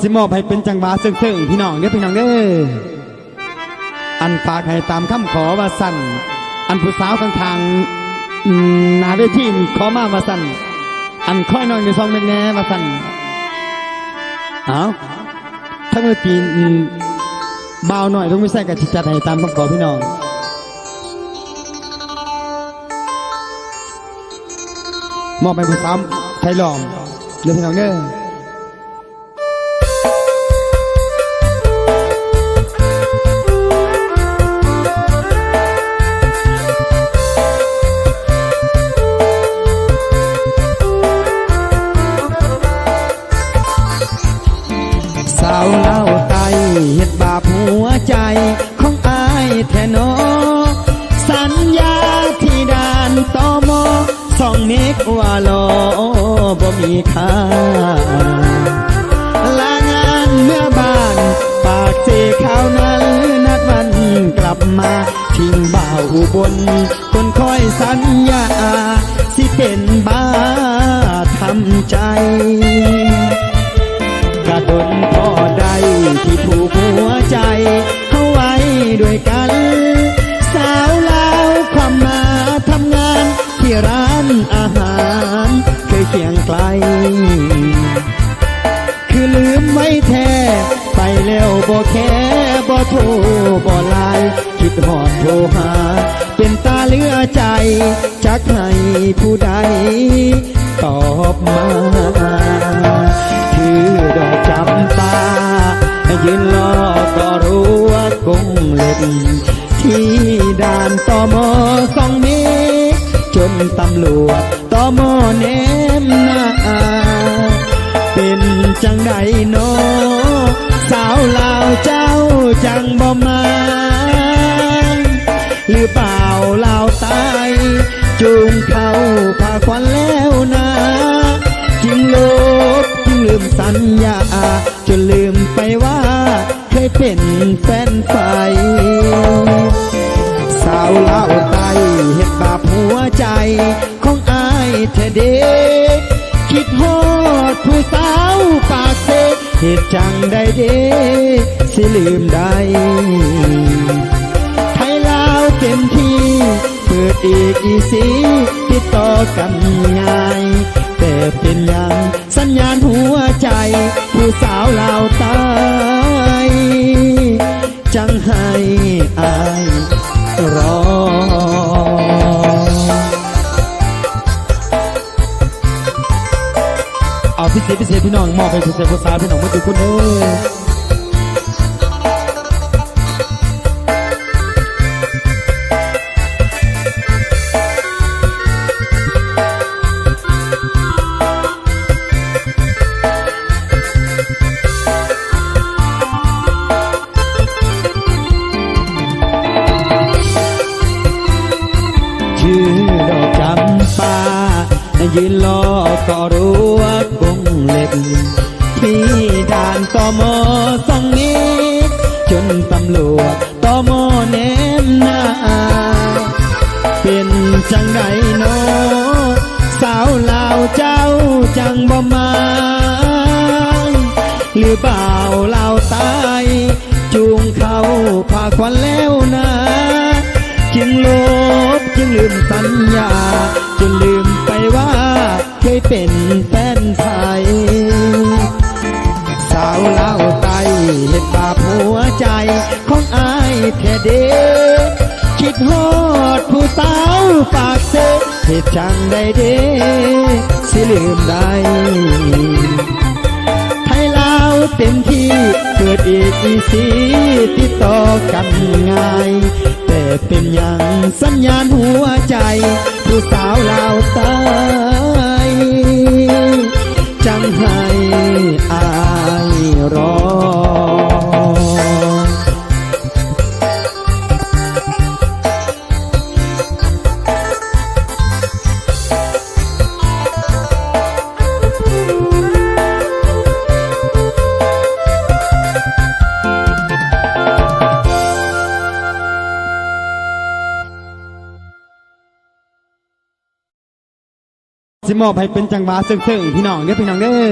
ຊິມອບໃຫ້ເປັນຈັງຫວະເຊິ່ງໆ ພີ່ນ້ອງເດີ ພີ່ນ້ອງເດີ. ອັນ ຝາກໃຫ້ຕາມຄຳຂໍວ່າຊັ້ນ, ອັນ ຜູ້ສາວຂ້າງໆ ອືມ ໜ້າເວທີນີ້ຂໍມາວ່າຊັ້ນ, ອັນ ຂໍໃຫ້ນ້ອງໄດ້ສອງເມັດແດ່ວ່າຊັ້ນ. ເອົ້າ ທາງເວທີ ອືມ ບ່າວນ້ອຍ ລຸງວິໄຊ ກໍຊິຈັດໃຫ້ຕາມຄຳຂໍ ພີ່ນ້ອງ. ມອບໃຫ້ຜູ້ສາວໄທລ້ອມເດີ ພີ່ນ້ອງເດີ. ສາວລາວໃຕ້ເຮັດບາບຫົວໃຈຂອງອ້າຍແທ້ນໍ, ສັນຍາທີ່ດ່ານ ຕມ ສ່ອງເມັກວ່າຫຼໍ່ບໍ່ມີຄ່າ. ລາງານເມືອບ້ານປາກເຊ ຄາວນັ້ນນັດວັນກັບມາ, ຖິ້ມບ່າວອຸບົນຄົນຄອຍສັນຍາ ຊິເປັນບ້າທຳໃຈ. ກະດົນພໍໄດ້ທີ່ຜູກຫົວໃຈເຮົາໄວ້ດ້ວຍກັນ, ສາວລາວຄວາມມາທຳງານ ທີ່ຮ້ານອາຫານເຄີຍຄຽງໄກ, ຄືລືມໄວ້ແທ້ ໄປແລ້ວບໍ່ແຄ ບໍ່ໂທບໍ່ໄລນ໌, ຄິດຮອດໂທຫາ ເປັນຕາເຫຼືອໃຈ ຈັກໃຫ້ຜູ້ໃດຕອບມາ. ຖືດອກຈຳປາ ຢືນລໍກໍລົວກົງເລັບ ທີ່ດ່ານ ຕມ ສ່ອງເມັກ ຈົນຕຳຫຼວດ ຕມ ແນມໜ້າ. ເປັນຈັ່ງໃດນໍ ສາວລາວເຈົ້າຈັ່ງບໍ່ມາ, ຫຼືບ່າວລາວໃຕ້ຈູງເຂົ້າພາຂວັນແລ້ວນາ, ຈຶ່ງຫຼົບຈຶ່ງລືມສັນຍາ ຈົນລືມໄປວ່າເຄີຍເປັນແຟນໃຜ. ສາວລາວໃຕ້ເຮັດບາບຫົວໃຈຂອງອ້າຍແທ້ເດ, ຄິດຮອດຜູ້ສາວປາກເຊ ເຮັດຈັ່ງໃດເດ ຊິລືມໄດ້. ໄທລາວເຕັມທີ່ ເປີດເອກອີຊີ ຕິດຕໍ່ກັນງ່າຍ, ແຕ່ເປັນຫຍັງສັນຍານຫົວໃຈ ຜູ້ສາວລາວໃຕ້ ຈັ່ງໃຫ້ອ້າຍລໍ. ເອົາ ພິເສດ ພິເສດ ພີ່ນ້ອງ ມອບໃຫ້ພິເສດ ຜູ້ສາວ ພີ່ນ້ອງໝົດທຸກຄົນເດີ. ຊື່ດອກຈຳປາ ຢືນລໍກໍລົວກົງເລັບ ທີ່ດ່ານ ຕມ ສ່ອງເມັກ ຈົນຕຳຫຼວດ ຕມ ແນມໜ້າ. ເປັນຈັ່ງໃດນໍ ສາວລາວເຈົ້າຈັ່ງບໍ່ມາ, ຫຼືບ່າວລາວໃຕ້ຈູງເຂົ້າພາຂວັນແລ້ວນາ, ຈຶ່ງຫຼົບຈຶ່ງລືມສັນຍາ ຈົນລືມໄປວ່າ ເຄີຍເປັນແຟນໃຜ. ສາວລາວໃຕ້ເຮັດບາບຫົວໃຈຂອງອ້າຍແທ້ເດ, ຄິດຮອດຜູ້ສາວປາກເຊ ເຮັດຈັ່ງໃດເດ ຊິລືມໄດ້. ໄທລາວເຕັມທີ່ ເກີດເອກອີຊີ ຕິດຕໍ່ກັນງ່າຍ, ແຕ່ເປັນຫຍັງສັນຍານຫົວໃຈ ຜູ້ສາວລາວໃຕ້ ຈັ່ງໃຫ້ອ້າຍລໍ. ຊິມອບໃຫ້ເປັນຈັງຫວະເຊິ່ງໆ ພີ່ນ້ອງເດີ ພີ່ນ້ອງເດີ.